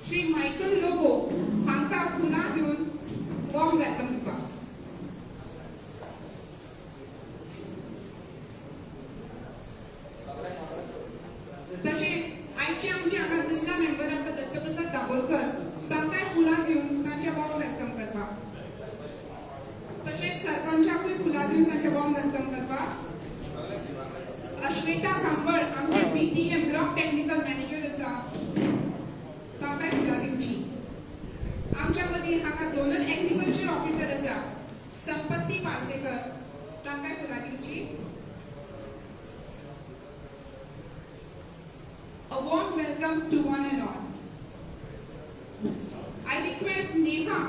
Shri Michael Lobo हांकां फुलां दिवन वॉर्म welcome दिवपाक. तशेंच आयचे आमचे हांगा जिल्हा मेंबर आसा दत्तप्रसाद दाबोलकर, तांकांय फुलां दिवन तांचें वॉर्म welcome करपाक. तशेंच सरपंचाकूय फुलां दिवन तांचें वॉर्म welcome करपाक. अश्वेता खांबळ, आमचे BTM, block technical manager आसा, तांकांय फुलां दिवची. आमच्या मदीं हांगा झोनल एग्रीकल्चर ऑफिसर आसा संपत्ती पार्सेकर, तांकांय फुलां दिवची. A warm welcome to one and all. I request Neha,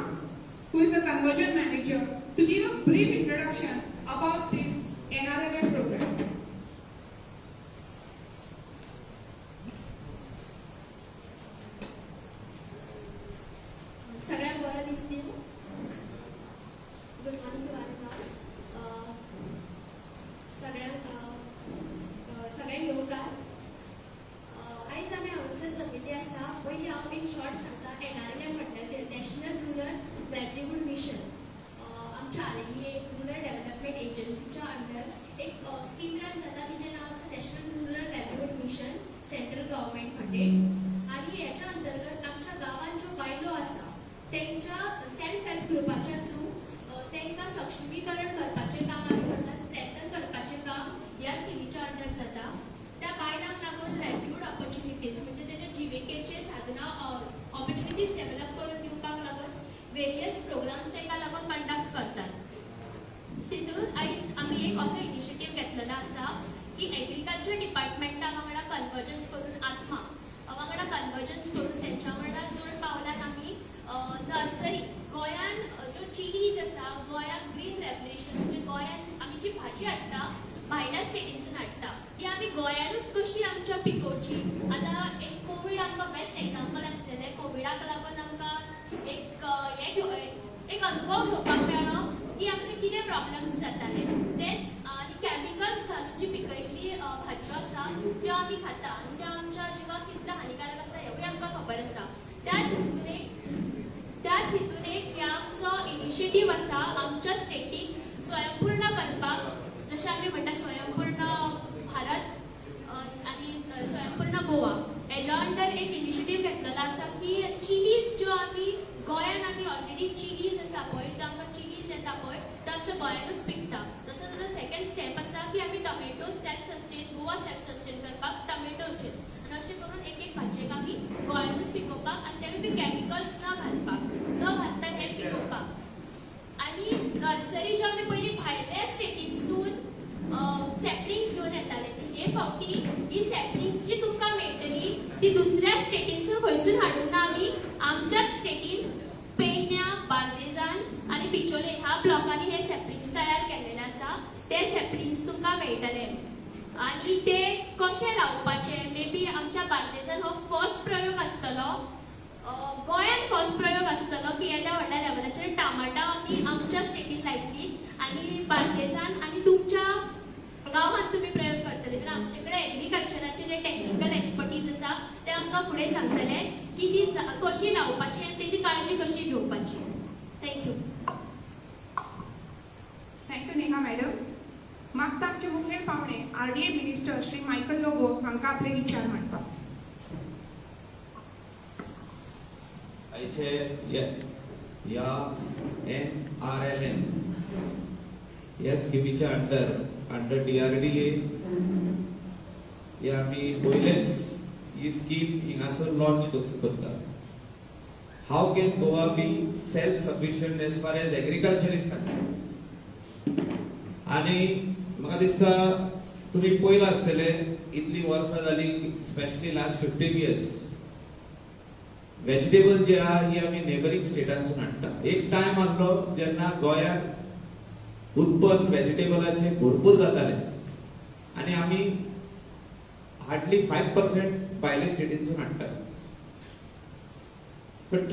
who is the conversion manager, to give a brief introduction about this NRLM program. सगळ्यांक बरें दिसतील. Good morning to one all. सगळ्यांक सगळ्यांक येवकार. आयज आमी हांगासर जमिल्ली आसा. पयलीं हांव इन शॉर्ट सांगता, एनआरएलएम म्हटल्यार कितें. नॅशनल रुरल लायवलीहूड मिशन, आमच्या आरडीए, रुरल डेव्हलपमेंट एजन्सीच्या अंडर एक स्कीम रन जाता. तिचें नांव आसा National Rural Livelihood Mission, central government funded. आनी हेच्या अंतर्गत आमच्या गांवांत ज्यो बायलो आसा, तेंच्या सेल्फ हेल्प ग्रुपाच्या थ्रू तांकां सक्षमीकरण करपाचें काम आमी करता. स्ट्रेंथन करपाचें काम ह्या स्किमीच्या अंडर जाता. त्या बायलांक लागून लायवलीहूड ऑपॉर्च्युनिटीज, म्हणजे तेच्या जिविकेचे साधनां, ऑपॉर्च्युनिटीज डेव्हलप करून दिवपाक लागून वेरियस प्रोग्राम्स तांकां लागून कंडक्ट करतात. तितून आयज आमी एक असो इनिशिएटीव घेतलेलो आसा की एग्रीकल्चर डिपार्टमेंटा वांगडा कन्वर्जन्स करून, आत्मा वांगडा कन्वर्जन्स करून, तेंच्या वांगडा जोड पावलान आमी नर्सरी, गोंयान ज्यो चिलीज आसा, गोंयाक ग्रीन रेवल्युशन, म्हणजे गोंयान आमी जी भाजी हाडटा, भायल्या स्टेटींसून हाडटा, ती आमी गोंयानूच कशी आमच्या पिकोवची. आतां एक कोवीड आमकां बेस्ट एग्जाम्पल आसलेलें. कोविडाक लागून आमकां एक हें घेव एक अनुभव घेवपाक मेळ्ळो की आमचे कितें प्रॉब्लम्स जाताले तेच. आनी कॅमिकल्स घालून जी पिकयल्ली भाजयो आसा, त्यो आमी खाता आनी त्यो आमच्या जिवाक कितल्यो हानिकारक आसा, हेवूय आमकां खबर आसा. त्याच हितून एक ह्या आमचो इनिशिएटीव आसा आमच्या स्टेटीक स्वयंपूर्ण करपाक. जशें आमी म्हणटा स्वयंपूर्ण भारत आनी स्वयंपूर्ण गोवा, हेज्या अंडर एक इनिशिएटीव घेतलेलो आसा की चिलीज ज्यो आमी गोंयान, आमी ऑलरेडी चिलीज आसा पळय, त्यो आमकां चिलीज येता पळय, त्यो आमच्या गोंयानूच पिकता. तसोच आतां सेकंड स्टेप आसा की आमी tomato self sustain, Goa self sustain करपाक टमेटोचेर, आनी अशें करून एक एक भाजयेक आमी गोंयानूच पिकोवपाक आनी तेवूय बी कॅमिकल्स न घालपाक, न घालता हें पिकोवपाक. आनी नर्सरी ज्यो आमी पयलीं भायल्या स्टेटींसून सॅपलिंग्स घेवन येताले, ती हे फावटी ही सॅपलिंग्स जी तुमकां मेळटली, ती दुसऱ्या स्टेटींसून खंयसून हाडूंक ना. आमी आमच्याच स्टेटीन पेडण्या, बार्देजान आनी बिचोले ह्या ब्लॉकांनी हे सॅपलिंग्स तयार केल्लेले आसा. ते सॅपलिंग्स तुमकां मेळटले आनी ते कशे लावपाचे, मे बी आमच्या बार्देजान हो फर्स्ट प्रयोग आसतलो, गोंयांत फर्स्ट प्रयोग आसतलो की येद्या व्हडल्या लेवलाचेर टामाटां आमी आमच्या स्टेटीन लायतली आनी बार्देजान आनी तुमच्या गांवांत तुमी प्रयोग करतले. तर आमचे कडेन एग्रीकल्चराचे जे टॅक्निकल एक्सपर्टीज आसा, ते आमकां फुडें सांगतले की ती कशी लावपाची आनी तेजी काळजी कशी घेवपाची. Thank you. Thank you Neha madam. मागता आमचे मुखेल पावणे RDA minister Shri Michael Lobo हांकां आपले विचार मांडपाक. आयचे ह्या एनआरएलएम ह्या स्किमीच्या अंडर, अंडर डीआरडीए, हे आमी पयलेच ही स्कीम हिंगासर लॉन्च करता. How can Goa be self sufficient as far as agriculture is concerned? आणि म्हाका दिसता तुमी पयलां आसतले, इतली वर्सां जाली, specially last 15 years, vegetable जी आहा ही आमी नेबरींग स्टेटांसून हाडटा. एक टायम आहलो जेन्ना गोंयांत उत्पन्न वेजिटेबलाचे भरपूर जाताले आनी आमी हार्डली 5% भायल्या स्टेटींसून हाडटाले. But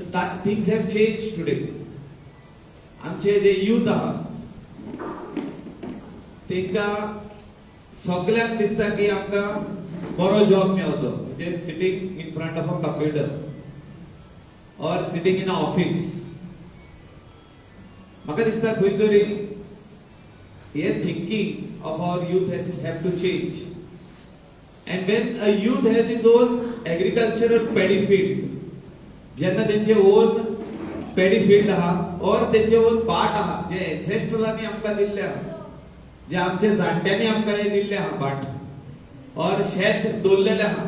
things have change today. आमचे जे युथ आहा, तेंकां सगल्यांक दिसता की आमकां बरो जॉब मेवचो, म्हणजे sitting in front of a computer. or sitting in a office. म्हाका दिसता खंय तरी हे thinking of our youth has have to change. And when a youth has his own agricultural paddy field, जेन्ना तेंचे ओन पॅडी फिल्ड आहा or तेंचे own भाट आहा, जे एन्सेस्टरांनी आमकां दिल्ले आहा, जे आमचे जाणट्यांनी आमकां हे दिल्ले आहा भाट ऑर शेत दवरलेलें आहा,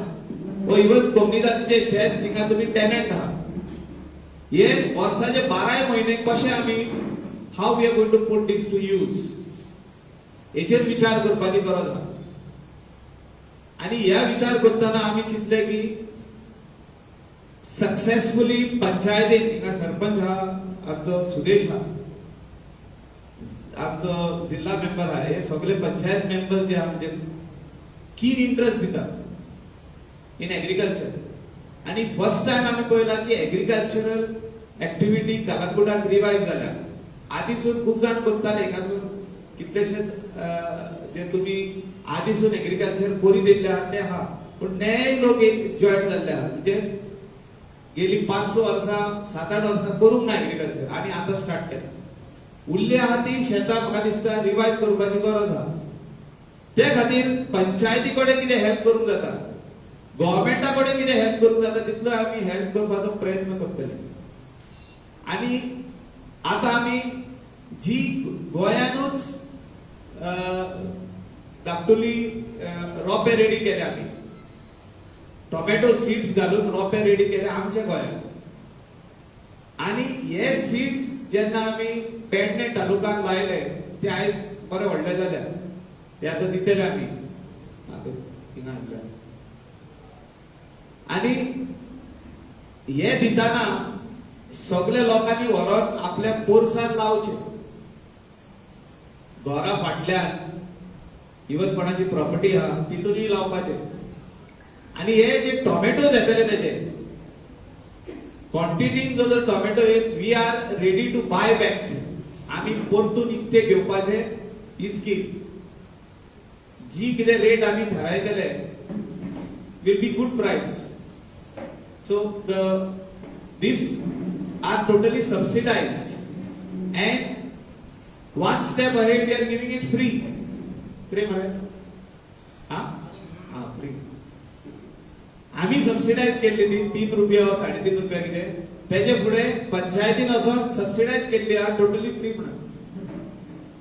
ओ इवन कोमनिदादीचें शेत जिंगा तुमी टेनंट आहा, हे वर्साचे बाराय म्हयने कशे आमी, how we are going to put this to use, हेचेर विचार करपाची गरज आहा. आणि ह्या विचार करतना आमी चिंतले की सक्सेसफुली पंचायतीन, हिंगा सरपंच आहा आमचो सुदेश आहा, आमचो जिल्हा मेंबर आहा, हे सगळे पंचायत मेंबर्स जे आमचे कीन इंट्रस्ट दिता इन एग्रीकल्चर. आणि फर्स्ट टायम आमी पळयला की एग्रीकल्चरल एक्टिविटी कलंगुटान रिवायव जाल्या. आदीसून खूब जाण करताले, हिंगासून कितलेशेच जे तुमी आदीसून एग्रीकल्चर करीत येयल्ले आहा ते आहा, पूण नये लोक एक जॉयन जाल्ले आहा, म्हणजे गेली 5-6 वर्सां, 7-8 वर्सां करूंक ना एग्रीकल्चर आनी आतां स्टार्ट केलें. उरली आहा ती शेतां म्हाका दिसता रिवायव करपाची गरज आहा. ते खातीर पंचायती कडेन कितें हेल्प करूंक जाता, गव्हर्मेंटा कडेन कितें हेल्प करूंक जाता, तितलो आमी हेल्प करपाचो प्रयत्न करतले. आनी आतां आमी जी गोंयानूच धाकटुली रोपे रेडी केले, आमी टोमॅटो सीड्स घालून रोपे रेडी केले आमच्या गोंयांत. आनी हे सीड्स जेन्ना आमी पेडणे तालुक्यान लायले, ते आयज बरे व्हडले जाले. ते आतां दितले आमी, आतां हिंगा हाडले. आनी हे दितना सगल्या लोकांनी व्हरोन आपल्या पोरसान लावचे, घरा फाटल्यान, इवन कोणाची प्रॉपर्टी आहा तितूनय लावपाचे. आनी हे जे टोमॅटो येतले, तेजे क्वॉन्टिटीन जो जर टोमॅटो येत, we are ready to buy back. आमी परतून इकते घेवपाचे ही स्कीम. जी कितें रेट आमी थारायतले will be good price. So the this are totally subsidized and one step ahead, we are giving it free. Free मरे, हा हा, फ्री. आम्ही सबसिडायज केल्ली ती 3 रुपया, 3.5 रुपया कितें. तेजे फुडें पंचायतीन वचोन सबसिडायज केल्ली आहा, टोटली फ्री म्हणून.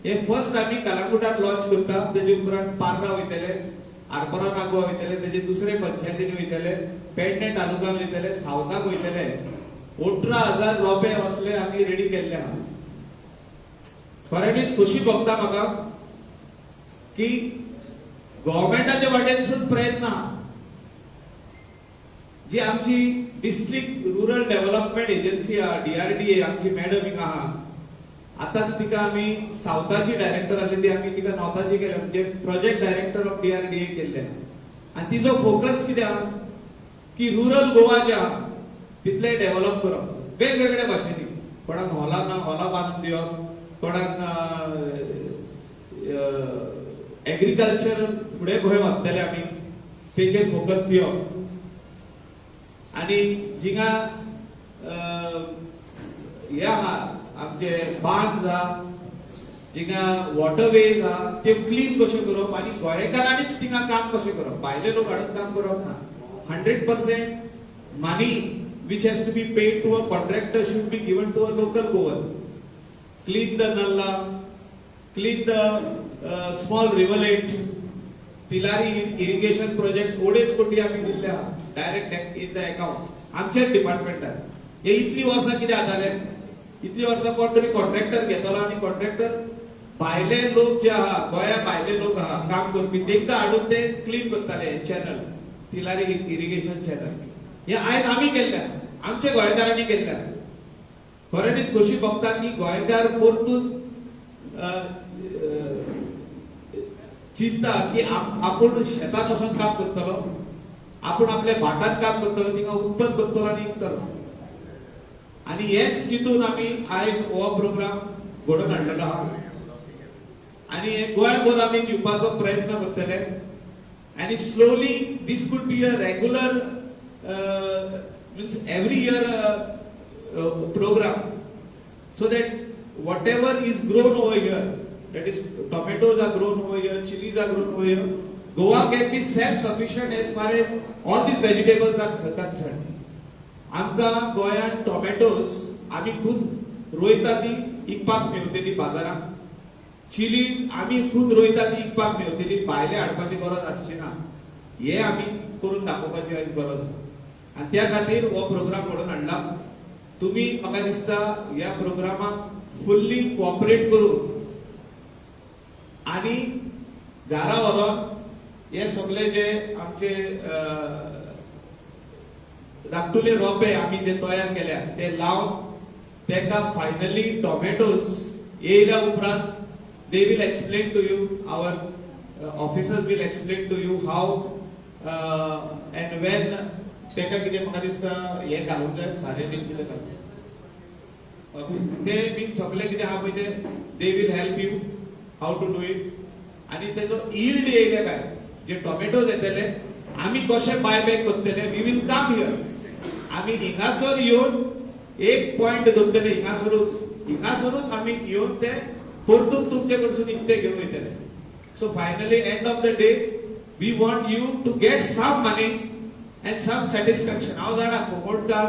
हे फर्स्ट आमी कलांगुटान लॉन्च करता. तेजे उपरांत पार्रा वयतले, आरपोरा नागवा वयतले, तेजे दुसरे पंचायतीनी वयतले, पेडणे तालुक्यान वयतले, सावथाक वयतले. 18,000 रोपे असले आमी रेडी केल्ले आहा. खऱ्यांनीच खोशी भोगता म्हाका की गव्हर्मेंटाच्या वाटेनसून प्रयत्न आहा. जी आमची डिस्ट्रिक्ट रुरल डेव्हलपमेंट एजन्सी आहा, डीआरडीए, आमची मॅडम हिंगा आहा. आतांच तिका आमी, सावथाची डायरेक्टर आसली ती, आमी तिका नॉर्थाची केल्या, म्हणजे प्रोजेक्ट डायरेक्टर ऑफ डीआरडीए केल्ले आहा. आनी तिजो फोकस कितें आहा की रुरल गोवा जे आहा तितलें डेव्हलप करप वेगवेगळ्या भाशेनी. कोणाक हॉलां ना, हॉलां बांदून दिवप, कोणाक एग्रीकल्चर फुडें खंय व्हरतले आमी तेचेर फोकस दिवप. आनी जिंगा हे आहा, आमचे बांद आहा, जिंगा वॉटरवेज आहा, त्यो क्लीन कश्यो करप आनी गोंयकारांनीच थिंगा काम कशें करप, भायले लोक हाडून काम करप ना. 100% money which has to be paid to a contractor should be given to a local Goan. Clean the nallah, clean the small rivulet. Tillari irrigation project 2.5 कोटी आमी दिल्ले आहा डायरेक्ट इन the account आमच्याच डिपार्टमेंटान. हे इतली वर्सां कितें जातालें? इतली वर्सां कोण तरी कॉन्ट्रॅक्टर घेतलो आनी कॉन्ट्रॅक्टर भायले लोक जे आहा, गोंया भायले लोक आहा काम करपी, तेंकां हाडून ते क्लीन करताले चॅनल, तिलारी इरिगेशन चॅनल. हे आयज आमी केल्ले, आमच्या गोंयकारांनी केल्ले. खऱ्यांनीच खोशी भोगता की गोंयकार परतून अ, अ, चिंता की आपूण शेतान वचून काम करतलो, आपूण आपल्या भाटात काम करतलो, थिंगा उत्पन्न करतलो आनी विकतलो. आनी हेच चिंतून आमी आयज हो प्रोग्राम घडोवन हाडलेलो आहा. आनी हे गोंयभर आमी दिवपाचो प्रयत्न करतले. आनी slowly this could be a regular, means every year. program so that whatever is grown over here, that is tomatoes are grown over here, chilies are grown over here, Goa can be self sufficient as far as all these vegetables are concerned. आमकां गोंयांत tomatoes आमी खूब रोयता ती इकपाक मेवतली बाजारांत, chillies आमी खूद रोयता ती इकपाक मेवतली, भायले हाडपाची गरज आसची ना. हे आमी करून दाखोवपाची आयज गरज आसा आनी त्या खातीर हो प्रोग्राम घडोवन हाडला. तुमी म्हाका दिसता ह्या प्रोग्रामाक फुल्ली कोऑपरेट करून आनी घरा व्हरोन हे सगळे जे आमचे धाकटुले रोपे आमी जे तयार केल्या ते लावन तेका फायनली टोमॅटोज येयल्या उपरांत they will explain to you, our officers will explain to you how and when तेका कितें म्हाका दिसता हें घालूंक जाय, सारें बीन कितें घालूंक ते बीन सगळें कितें आहा पळय ते they will help you how to do it. आनी तेजो यील्ड येयले काय जे टोमॅटोज येतले आमी कशे बाय बॅक करतले, we will come here. आमी हिंगासर येवन एक पॉयंट दवरतले, हिंगासरूच हिंगासरूच आमी येवन ते परतून तुमचे कडसून इकते घेवन वयतले. So finally end of the day we want you to get some money and some satisfaction. हांव जाणा कोमोडकार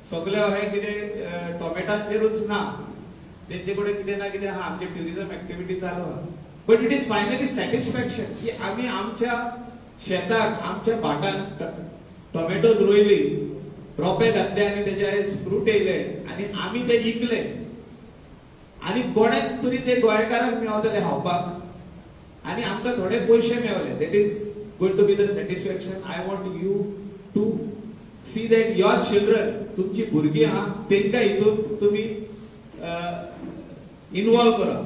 सगळे हे कितें टोमॅटांचेरूच ना, तेंचे कडेन कितें ना कितें आहा, आमचे ट्युरिजम एक्टिविटी चालू आहा, but it is finally satisfaction की आमी आमच्या शेताक आमच्या भाटान टोमॅटोज रोयली, रोपे घातले आनी तेजे आयज फ्रूट येयले आनी आमी ते इकले आनी कोणाक तरी ते गोंयकारांक मेवतले खावपाक आनी आमकां थोडे पयशे मेवले. That is going to be the satisfaction. I want you to see that your children, तुमची भुरगीं आहा तेंकां हितून तुमी इनवॉल्व करा.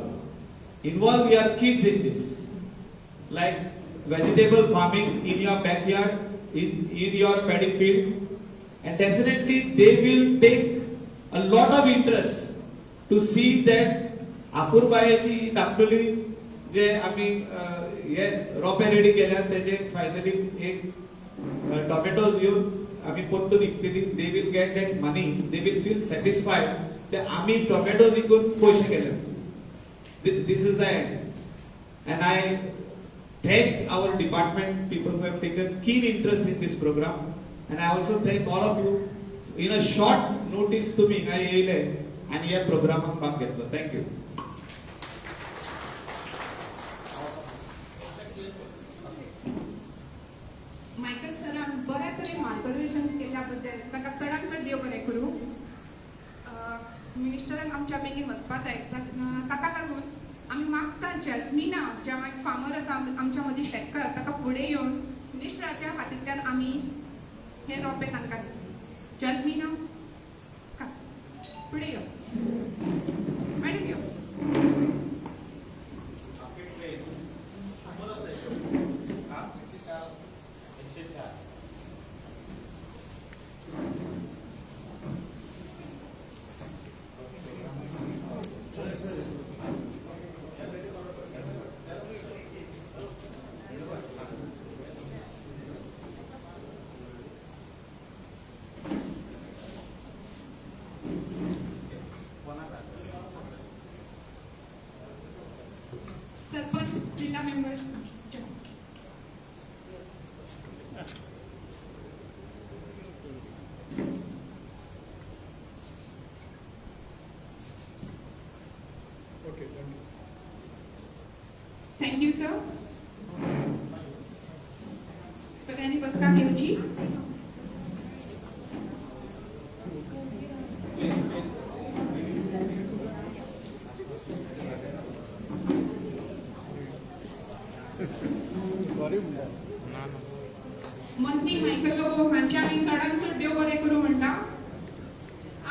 Involve your kids in this, like vegetable farming in your backyard, in your paddy field, and definitely they will take a lot of interest to see that अपुरबायेची ही धाकटुली जे आमी हे रोपे रेडी केल्यात तेजे फायनली एक टोमॅटोज येवन आमी परतून विकतली. They will get that money, they will feel satisfied ते आमी टोमॅटोज विकून पयशे केले. This is the end and I thank our department people who have taken keen interest in this program, and I also thank all of you in a short notice तुम्ही हिंगा येयले आनी ह्या प्रोग्रामाक भाग घेतलो. Thank you. Michael सरान बऱ्या तरेन मार्गदर्शन केल्ल्या बद्दल ताका चडान चड देव बरें करूं. मिनिस्टरान आमच्या बेगीन वचपा जाय, ताका लागून आमी मागता जॅस्मिना जें एक फार्मर आसा आमच्या मदीं शेतकार, ताका फुडें येवन मिनिस्टराच्या हातींतल्यान आमी हे रोपे तांकां दितली. जॅस्मिना फुडें यो, मॅडम यो. सरपंच, जिल्हा member. Okay, thank you. Thank you sir. सगळ्यांनी बसका घेवची. सॉरी म्हणटा. मंत्री मायकल लोबो हांचे आमी चडान चड देव बरें करूं म्हणटा.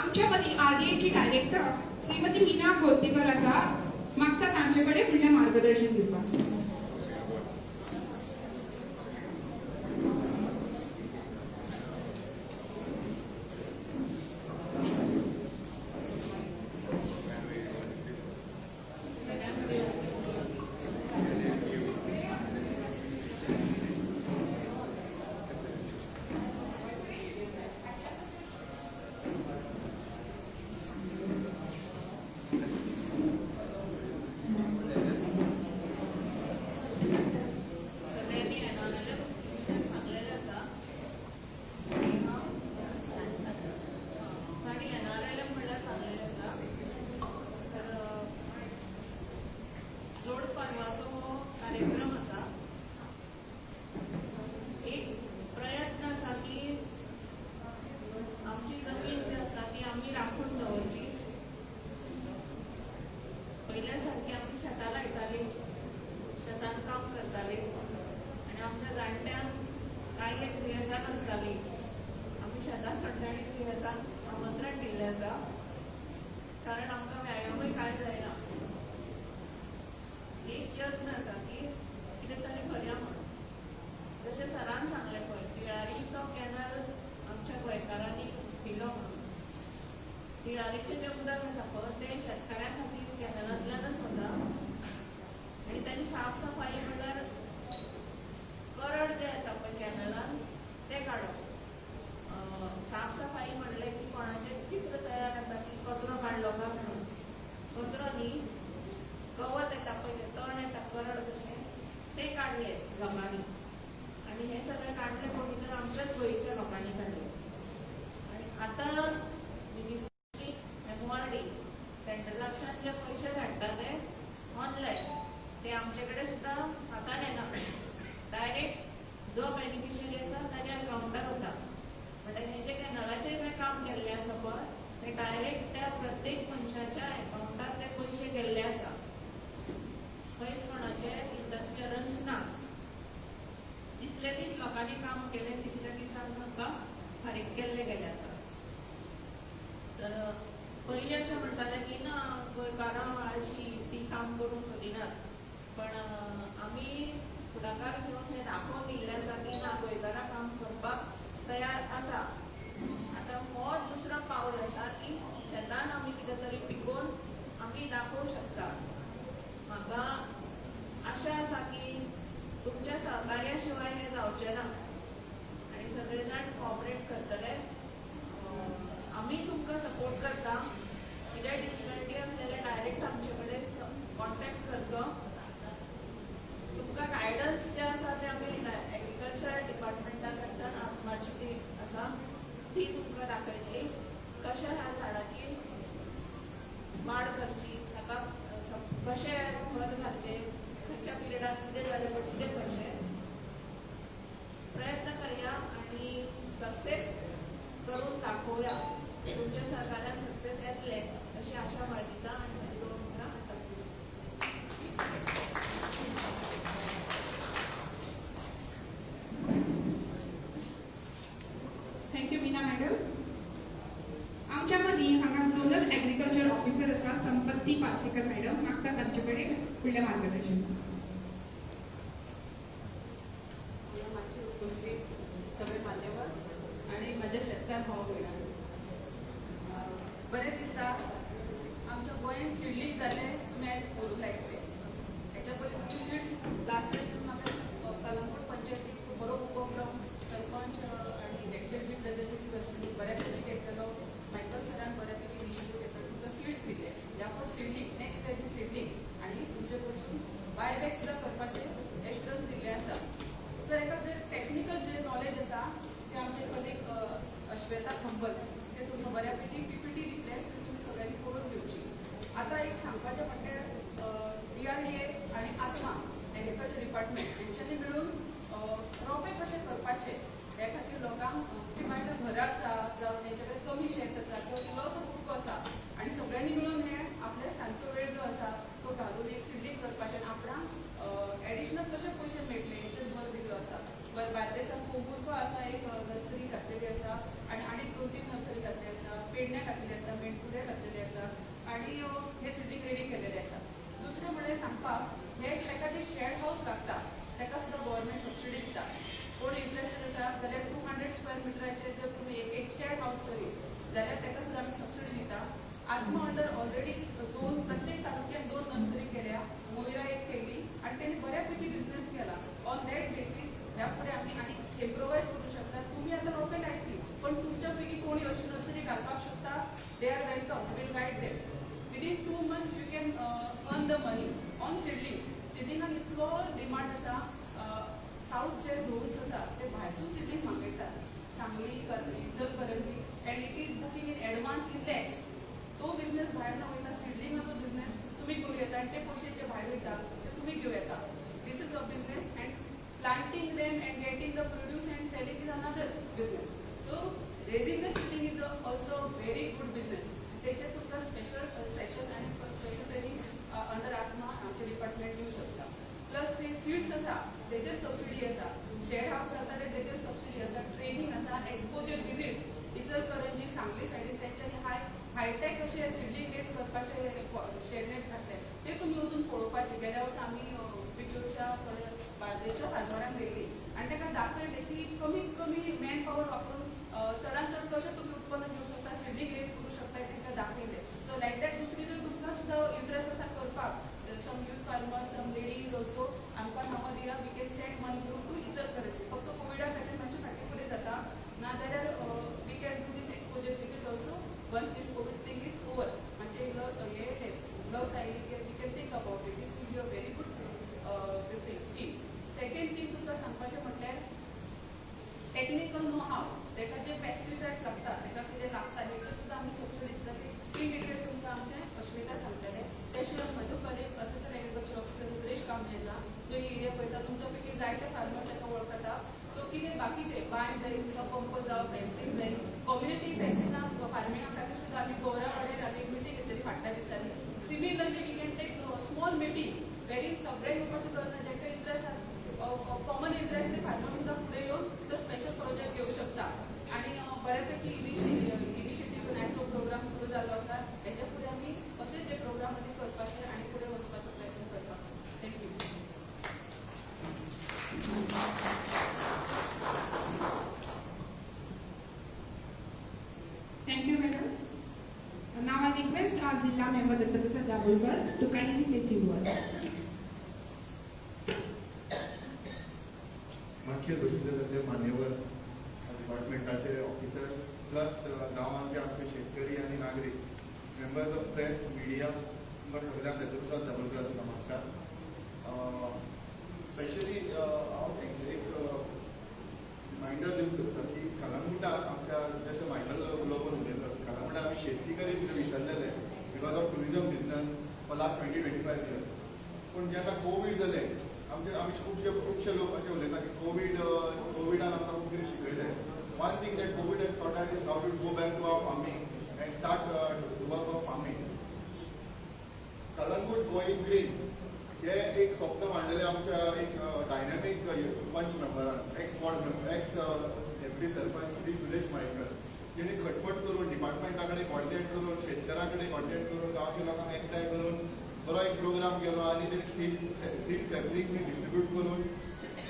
आमच्या मदीं आरडीएची डायरेक्टर श्रीमती मीना गोलतेकर आसा, मागता तांचे कडेन फुडलें मार्गदर्शन दिवपाक. ऑफिसांत आमंत्रण दिल्लें आसा, कारण आमकां व्यायामूय कांय जायना. एक यत्न आसा की कितें तरी करया म्हणून. जशें सरान सांगलें पळय, तिळारीचो कॅनल आमच्या गोंयकारांनी उस्पिलो म्हणून. तिळारीचें जें उदक आसा पळय तें शेतकाऱ्यां खातीर कॅनलांतल्यानच वता आनी ताजी साफ सफाई म्हणल्यार करड जें येता पळय कॅनलान तें काडप. साफ सफाई म्हणलें की कोणाचें चित्र तयार जाता की कचरो काडलो काय म्हणून. कचरो न्ही, गवत येता पळय, तण येता करड कशें, तें काडलें लोकांनी. आनी हें सगळें काडलें कोणी तर आमच्याच गोंयच्या लोकांनी काडलें. आनी आतां मिनिस्ट्री MORD सेंट्रलाच्यान जे पयशे धाडटा ते ऑनलायन, ते आमचे कडेन सुद्दां हातान येना, डायरेक्ट जो बेनिफिशरी आसा ताच्या अकावंटार वता. म्हणटकीर हें जें कॅनलाचें जें काम केल्लें आसा पळय तें डायरेक्ट त्या प्रत्येक मनशाच्या अकावंटार ते पयशे गेल्ले आसा, खंयच कोणाचें इंटरफियरन्स ना. जितले दीस लोकांनी काम केलें तितले दिसान तांकां फारीक केल्ले गेले आसा. तर पयलीं अशें म्हणटालें की ना, गोंयकारां आळशी, ती काम करूंक सोदिनात, पण आमी फुडाकार घेवन हें दाखोवन दिल्लें आसा की ना, गोंयकारां काम करपाक तयार आसा. आतां हो दुसरो पावल आसा की शेतान आमी कितें तरी पिकोवन आमी दाखोवंक शकता. म्हाका आशा आसा की तुमच्या सहकार्या शिवाय हें जावचें ना आनी सगळे जाण कॉपरेट करतले. आमी तुमकां सपोर्ट करता. कितेंय डिफिकल्टी आसलें जाल्यार डायरेक्ट आमचे कडेन कॉन्टेक्ट करचो. तुमकां गायडन्स जें आसा तें आमी एग्रीकल्चर डिपार्टमेंटा कडच्यान आत्माची ती आसा ती तुमकां दाखयतली, कशें ह्या झाडाची वाड करची, ताका कशें खत घालचें, खंयच्या पिरियडाक कितें जालें पळय कितें करचें. प्रयत्न करया आनी सक्सेस करून दाखोवया. तुमच्या सहकार्यान सक्सेस येतले अशी आशा बाळगिता आनी म्हजी दोन उतरां आतां. Thank you Meena madam. आमच्या मदीं हांगा झोनल एग्रीकल्चर ऑफिसर आसा संपत्ती पार्सेकर मॅडम, मागता तांचे कडेन फुडलें मार्गदर्शन. माझी उपस्थित सगळे मान्यवर आणि माझ्या शेतकार भाव भयणां, बरें दिसता आमच्या गोंयांत सिडलींग जालें. तुमी आयज करूंक लायतले हेच्या पयलीं तुमी सिड्स लास्ट टायम म्हाका कलंगूट पंचायतीक बरो उपक्रम सरपंच आनी इलेक्टेड रिप्रेझेंटेटीव आसली बऱ्यापैकी घेतलेलो. मायकल सरान बऱ्यापैकी इनिशिएटीव घेतलो, तुमकां सिड्स दिले. ह्या फावट seedling next time is seedling आनी तुमचे कडसून बायबॅक सुद्दां करपाचें एश्युरन्स दिल्लें आसा. सर, एका जे टॅक्निकल जे नॉलेज आसा ते आमचे कलीग अश्वेता खंबल ते तुमकां बऱ्यापैकी PPT दितले, ते तुमी सगळ्यांनी पळोवन घेवची. आतां एक सांगपाचें म्हणल्यार DRDA आनी आत्मा एग्रीकल्चर डिपार्टमेंट हेंच्यांनी मेळून रोपे कशे करपाचे हे खातीर लोकांक जी बायलां घरा आसा जावं तेंचे कडेन कमी शेत आसा किंवा इल्लोसो कुटको आसा आनी सगळ्यांनी मेळून हे आपल्या सांजचो वेळ जो आसा तो घालून एक सिडलींग करपाचें आनी आपणाक एडिशनल कशे पयशे मेळटले हेचेर भर दिल्लो आसा. बरें, बार्देसांत पोंबुर्फा आसा एक नर्सरी घातलेली आसा आनी आनीक 2-3 नर्सरी घातली आसा, पेडण्या घातलेली आसा, मेणकुऱ्या घातलेली आसा आनी हे सिडलींग रेडी केलेले आसा. दुसरें म्हणल्यार सांगपाक हे ताका जे शेड हावस लागता ताका सुद्दां गव्हर्मेंट सबसिडी दिता. कोण इंट्रस्टेड आसा जाल्यार 200 स्क्वेअर मिटराचेर जर तुमी एक शेड हावस करीत जाल्यार ताका सुद्दां आमी सबसिडी दिता. आत्मा अंडर ऑलरेडी 2 प्रत्येक तालुक्यात 2 नर्सरी केल्या, मोयरा एक केली आनी तेणी बऱ्यापैकी बिझनेस केला. ऑन that basis ह्या फुडें आमी आनी इम्प्रोवायज करूं शकता. तुमी आतां रोपे लायतली पण तुमच्या पैकी कोणी अशी नर्सरी घालपाक शकता, they are welcome, will guide them. Within 2 months you can earn the money on seedlings. सिडलिंगाक इतलो डिमांड आसा. सावथ जे झोन्स आसा ते भायरसून seedling मागयतात, Sangli, Ichalkaranji, and it is booking in advance in lakhs. तो बिझनेस भायर न वयता सिडलिंगाचो बिझनेस तुमी करूं येता आनी ते पयशे जे भायर वयता ते तुमी घेवं येता. This is a business and planting them and getting the produce and selling is another business. So raising the seedling is also very good business. तेचेर तुमकां स्पेशल सेशन आनी स्पेशल ट्रेनींग अंडर आत्मा आमचे डिपार्टमेंट दिवं शकता. प्लस ते seeds आसा तेचेर सबसिडी आसा, शेड हावस घालता तेचेर सबसिडी आसा, ट्रेनींग आसा, एक्सपोजर विजीट्स इचलकरंजी, सांगली सायडीन तेंच्यांनी हायटॅक अशे सिडलिंग रेज करपाचे शेडनेट्स घातले, ते तुमी वचून पळोवपाचे. गेल्या वर्सा आमी बिजोरच्या बार्देच्या फार्मरांक व्हेली आनी ताका दाखयलें की कमीत कमी मॅन पावर वापरून चडान चड कशें तुमी उत्पन्न घेवंक शकता, सिडलिंग रेज करूं शकता, तांकां दाखयलें. सो लायक that दुसरी जर तुमकां सुद्दां इंट्रस्ट आसा करपाक, some youth farmer, some ladies also, आमकां नांवां दिया, we can send one group to Ichalkaranji. फक्त कोविडा खातीर मातशें फाटीं फुडें जाता, नाजाल्यार we can do this exposure visit also once this COVID thing is over. मातशें हे ग्लव्स आयली की we can think about it. This will be a very good this thing scheme. Second thing तुमकां सांगपाचें म्हटल्यार टेक्निकल नो हाव, ताका जे pesticides लागता, ताका कितें लागता, हेचेर सुद्दां आमी सबसिडी दिता. ती इन डिटेल तुमकां आमचें अश्मिता सांगतलें. त्या शिवाय म्हजो colleague assistant agriculture officer Rudresh Kamble आसा, जो ही एरिया पळयता. तुमच्या पैकी जायते फार्मर ताका वळखता. सो कितें बाकीचे बांय जाय तुमकां, पंप जावं, फेन्सींग जाय, कम्युनिटी फेन्सिंगा फार्मिंगा खातीर सुद्दां आमी गौरा कडेन आमी एक मिटींग घेतलेली फाटल्या दिसांनी. Similarly we can take small meetings wherein सगळे येवपाची गरज ना, जांकां इंट्रस्ट आसा, कॉमन इंट्रस्ट, ते फार्मर सुद्दां फुडें येवन तो स्पेशल प्रोजेक्ट घेवंक शकता. आनी बऱ्यापैकी इनिशिएटीव नायचो प्रोग्राम सुरू जाल्लो आसा. हेच्या फुडें आमी अशेच जे प्रोग्राम आमी करपाचे आनी फुडें वचपाचो प्रयत्न करपाचो. Thank you. Thank you, madam. Now I request our Zilla member Dattaprasad Dabholkar to kindly say few words. माचयेर बशिल्ले सगळे मान्यवर, डिपार्टमेंटाचे ऑफिसर्स, प्लस गांवांचे आमचे शेतकरी आनी नागरीक, मेंबर्स ऑफ प्रेस, मिडिया, तुमकां सगळ्यांक दत्तप्रसाद दाबोळकराचो नमस्कार. स्पेशली हांव एक रिमायंडर दिवंक सोदता की कलंगुटाक आमच्या, जशें मायकल लोबोन उलयलो, कलंगुटा आमी शेती करीत विसरलेले because of tourism business for last 20-25 years. पूण जेन्ना कोवीड जालें आमचे, आमी खुबशे खुबशे लोक अशे उलयता की कोविडान आमकां खूब कितें शिकयलें. One thing that COVID has taught is how to go back to our farming and start work of farming. Calangute going green हे एक स्वप्न मांडलेलें आमच्या एक डायनॅमीक पंच मेंबरान, ex ward member, ex deputy sarpanch Shri Sudesh Mayekar, जेणी खटपट करून, डिपार्टमेंटा कडेन coordinate करून, शेतकारां कडेन कॉर्डिनेट करून, गांवच्या लोकांक एकठांय करून बरो एक प्रोग्राम केलो आनी तेणी सीड सॅपलिंग बी डिस्ट्रिब्यूट करून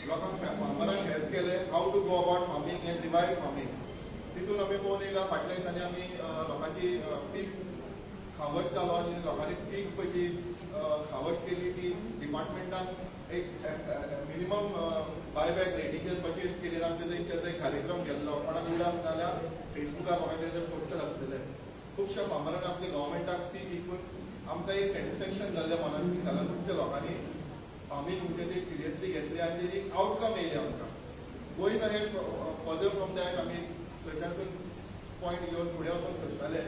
लोकांक, फार्मरांक हेल्प केले how to go about farming and revive farming. तितून आमी पळोवन येयला, फाटल्या दिसांनी आमी लोकांची पीक खावट जालो आनी लोकांनी पीक पळय जी खावट केली ती डिपार्टमेंटान एक मिनिमम बायबॅक रेटीचेर परचेस केली आनी आमचे एक तेजो एक कार्यक्रम केल्लो. कोणाक उडास जाल्यार फेसबुकार म्हाका तेजेर पोस्टर आसलेले. खुबश्या फार्मरान आपले गव्हर्मेंटाक पीक विकून आमकां एक सॅटिस्फॅक्शन जाल्लें मनान की कलंगूटच्या लोकांनी फार्मींग म्हणजे ते सिरियसली घेतली आनी तेजी आवटकम येयली आमकां. Going ahead further from that, आमी थंयच्यानसून पॉयंट घेवन फुडें वचूंक सोदताले.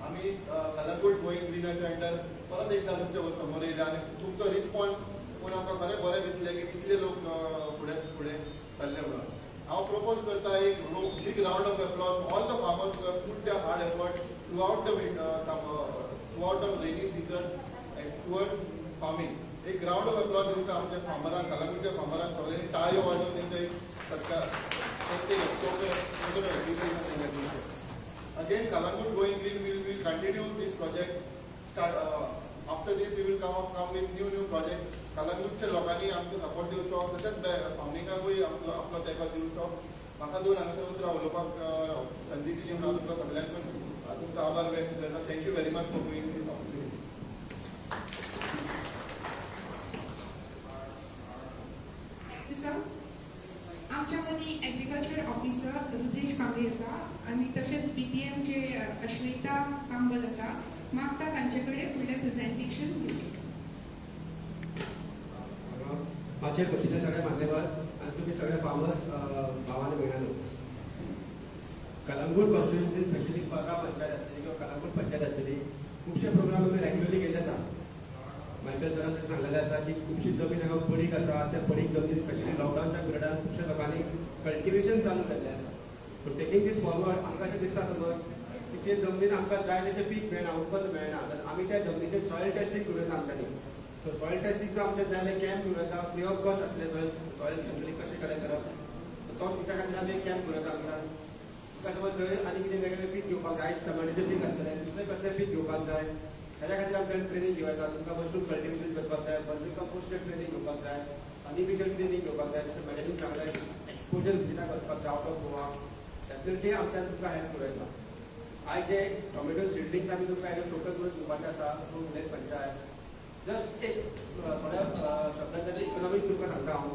आमी कलंगूट गोईंग ग्रिनाच्या अंडर परत एकदा तुमच्या समोर येयले आनी तुमचो रिस्पॉन्स पळोवन आमकां खरें बरें दिसलें की इतले लोक फुडें फुडें सरले म्हणून. हांव प्रपोज करता एक big round of applause all the farmers who have put their hard effort throughout the rainy season and toward farming. एक रावंड ऑफ एप्लॉज दिवता आमच्या फार्मरांक, कलंगूटच्या फार्मरांक. सगळ्यांनी ताळयो वाजोवन तेंचो एक सत्कार प्रत्येक. Again, Calangute Going Green will continue this project. Start, after this, we will come with new new project. कलंगूटच्या लोकांनी आमचो सपोर्ट दिवचो, तशेंच फार्मिंगाकूय आपलो आपलो तेंको दिवचो. म्हाका दोन हांगासर उतरां उलोवपाक संदी दिली म्हणून हांव तुमकां सगळ्यांकून तुमचो आभार व्यक्त करता. Thank you very much for giving this opportunity. Thank you sir. आमच्या मदीं एग्रीकल्चर ऑफिसर रुद्रेश कांबळे आसा आनी तशेंच बीटीएमचे अश्मिता कांबल आसा. मागता तांचे कडेन फुडलें प्रेझेंटेशन दिवचें. माचयेर बशिल्ले सगळे मान्यवर आनी तुमी सगळे फार्मर्स, भाव आनी भयणांनो, कलंगूट कॉन्स्टिट्युएन्सी, स्पेशली पर्रा पंचायत आसतली किंवा कलंगूट पंचायत आसतली, खुबशे प्रोग्राम आमी रेग्युलरली केल्ले आसा. मायकल सरान जशें सांगलेलें आसा की खुबशी जमीन हांगा पडीक आसा. त्या पडीक जमनीन स्पेशली लॉकडावनच्या पिरियडान खुबश्या लोकांनी कल्टिवेशन चालू केल्लें आसा. पूण टेकींग दीस फॉरवर्ड, आमकां अशें दिसता समज की ते जमनीन आमकां जाय तशें पीक मेळना, उत्पन्न मेळना, जाल्यार आमी त्या जमनीचें सॉयल टेस्टींग करूं येता आमच्यांनी. सो सॉयल टेस्टिंगचो आमच्या जाल्यार कॅम्प करूं येता, फ्री ऑफ कॉस्ट आसलें. सॉयल सॅम्पलिंग कशें कलेक्ट करप, तो तुमच्या खातीर आमी एक कॅम्प करूं येता. आमच्यान तुका समज थंय आनी कितें वेगळें पीक घेवपाक जाय. आयज टमाट्याचें पीक आसतलें, दुसरें कसलें पीक घेवपाक जाय ताच्या खातीर आमच्यान ट्रेनींग घेवं येता. तुमकां मशरूम कल्टिवेशन करपाक जाय, वर्मी कंपोस्टचें ट्रेनींग घेवपाक जाय, हनी ट्रेनींग घेवपाक जाय. जशें मॅडमीन सांगलें एक्सपोजर विजिटाक वचपाक जाय आउट ऑफ गोवा, डेफिनेटली आमच्यान तुमकां हेल्प करूं येता. आयज जे टोमॅटो सिडलिंग्स आमी तुमकां एज टोकन म्हणून दिवपाचें आसा थ्रू विलेज पंचायत. जस्ट एक थोड्या शब्दांत ताजें इकॉनॉमिक्स तुमकां सांगता हांव.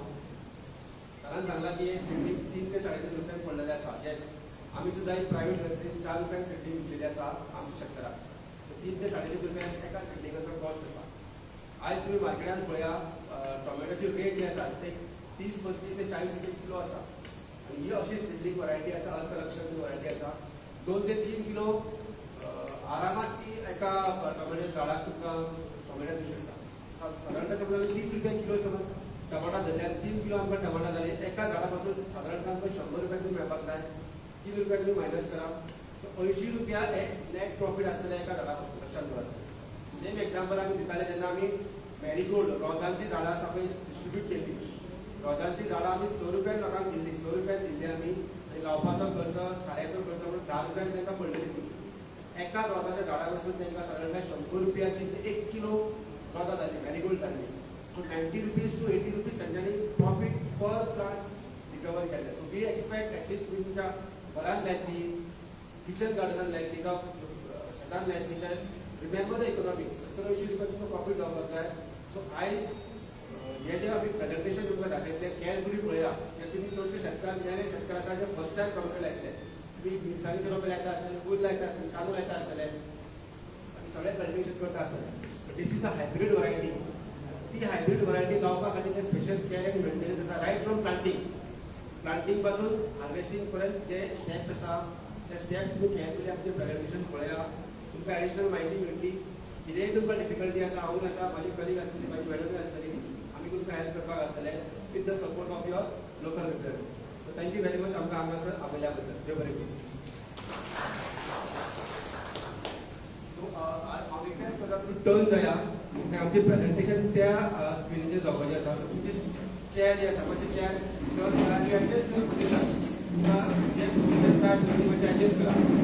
सरान सांगलां की हे सिडलिंग 3 ते 3.5 रुपयांक पडलेले आसा. येस, आमी सुद्दां एक प्रायवेट नर्सरीन 4 रुपयांक सिडलिंग विकलेली आसा आमच्या शेतकाराक. 3 ते 3.5 रुपयांक एका सिडलिंगाचो कॉस्ट आसा. आयज तुमी मार्केटान पळया टोमॅटोची रेट जी आसा ते 30, 35 ते 40 रुपये किलो आसा. आनी ही अशी सिडलिंग वरायटी आसा, अल्कलक्षण वरायटी आसा. 2 ते 3 किलो आरामात ती एका टोमॅटो झाडाक तुमकां टोमॅटो दिवं शकता. सादारणतः समज आमी 30 रुपया किलो समज टमाटा धरल्यार 3 किलो आमकां टमाटा जाले एका झाडा पासून सादारणतः आमकां 100 रुपया तरी मेळपाक जाय. 3 रुपया तुमी मायनस करा, 80 रुपया नॅट प्रॉफीट आसतलें एका झाडा पासून. लक्षात दवरात. सेम एक्झाम्पल आमी दिताले जेन्ना आमी मॅरीगोल्ड रोजांची झाडां आसा पळय डिस्ट्रिब्यूट केल्ली. रोजांची झाडां आमी 6 रुपयान लोकांक दिल्ली, 6 रुपयान दिल्ली आमी. आनी लावपाचो खर्च, साऱ्याचो खर्च म्हणून 10 रुपयान तांकां पडलेली ती. एका रोजाच्या झाडा पासून तांकां सादारणतः 100 रुपयाची 1 किलो रोजां जाली, मॅरीगोल्ड जाली. सो 90 रुपीज टू 80 रुपीज तांच्यांनी प्रॉफीट पर प्लांट रिकवर केल्लें. So we expect at least तुमी तुमच्या घरान लायतली, किचन गार्डनान लायतली जावं शेतान लायतली जाल्यार रिमेंबर the economics, 70 80 रुपया तुमकां प्रॉफीट जावपाक जाय. सो आयज हे जे आमी प्रेजेंटेशन तुमकां दाखयतले केअरफुली पळया, कित्याक तुमी चडशे शेतकार, नवे शेतकार आसा जे फर्स्ट टायम टोमॅटो लायतले. तुमी मिरसांगेचे रोपे लायता आसतले, फूल लायता आसतले, कांदो लायता आसतले आनी सगळें कल्टिवेशन करता आसतले. This is a hybrid variety. ती हायब्रीड वरायटी लावपा खातीर स्पेशल केअर एंड मेंटेनन्स आसा, रायट फ्रॉम प्लांटींग, प्लांटींग पासून हार्वेस्टींग पर्यंत जे स्टेप्स आसा ते स्टेप्स तुमी केअरफुली आमचें प्रेजेंटेशन पळया, तुमकां एडिशनल म्हायती मेळटली. कितेंय तुमकां डिफिकल्टी आसा, हांवूय आसा, म्हाजी कलीग आसतली, म्हाजी मॅडमूय आसतली, आमी तुमकां हेल्प करपाक आसतले with the support of your local representative. So thank you very much आमकां हांगासर आपयल्या बद्दल. देव बरें करूं. सो हांव रिक्वेस्ट करता तुमी टर्न जाया, आमचें प्रेजेंटेशन त्या स्क्रिनीचेर जावपाचें आसा. तुमची चेअर जी आसा मातशें चेअर टर्न करा आनी एडजस्ट करा पोजिशन. तुमकां जें पोजिशन जाय तुमी मातशें एडजस्ट करा.